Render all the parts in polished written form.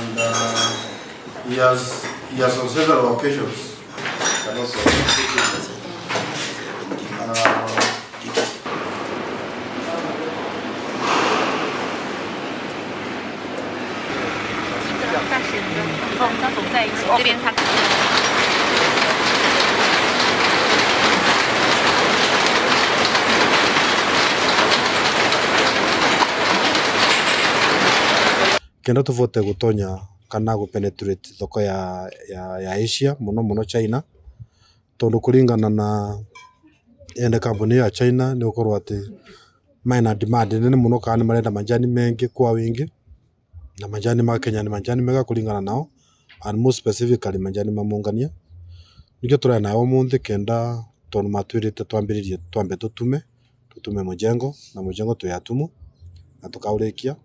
And he has on several occasions 大学跟张总在一起，这边他。 Kenda tuvote gutonya kana gu penetrate thoko ya Asia muno muno China, tondu kuringana na ene kambuni ya China ni gukorwo ati mena demand nene muno kana ni marenda majani mengi kwa wingi, na majani ma Kenya ni majani mega kuringana nao, and more specifically majani ma Mungania. Nikio turia nayo umuthi kenda tondu matwirite twambiririe twambe tutume mujengo, na mujengo tuyatumu na tukaurikia.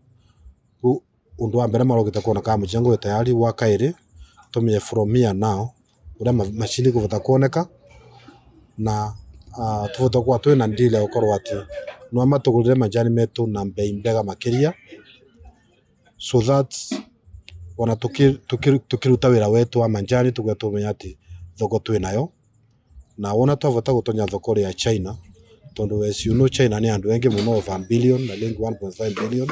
Riu undu wa mbere marogite kuona kana mujengo wi tayari, wa kairi tumenye from here now uria macini ikuvota kuoneka, na tuvote gukorwa twina deal ya gukorwo ati no matugurire majani metu na bei mbega makiria, so that ona tukiruta wira wetu wa majani tuge tumenya ati thoko twinayo. Na wona twavota gutonya thoko ria China, tondu as you know China ni andu engi muno, over a billion na ringi 1.5 billion,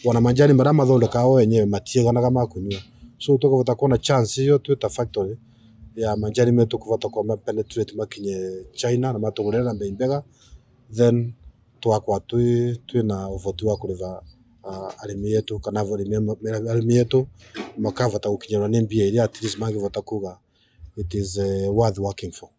ona majani maria mathondekaga o enyewe matiiganaga ma kunyua, so tukavota kuona chance iyo twita factory ya majani metu kuvota kwa penetrate makinye China na matugurire na bei mbega, then twakorwa twina uvoti wa kuriva arimi yetu kana arimi yetu makavota gukinyirwa ni mbia iria at least mangivota kuga it is worth working for.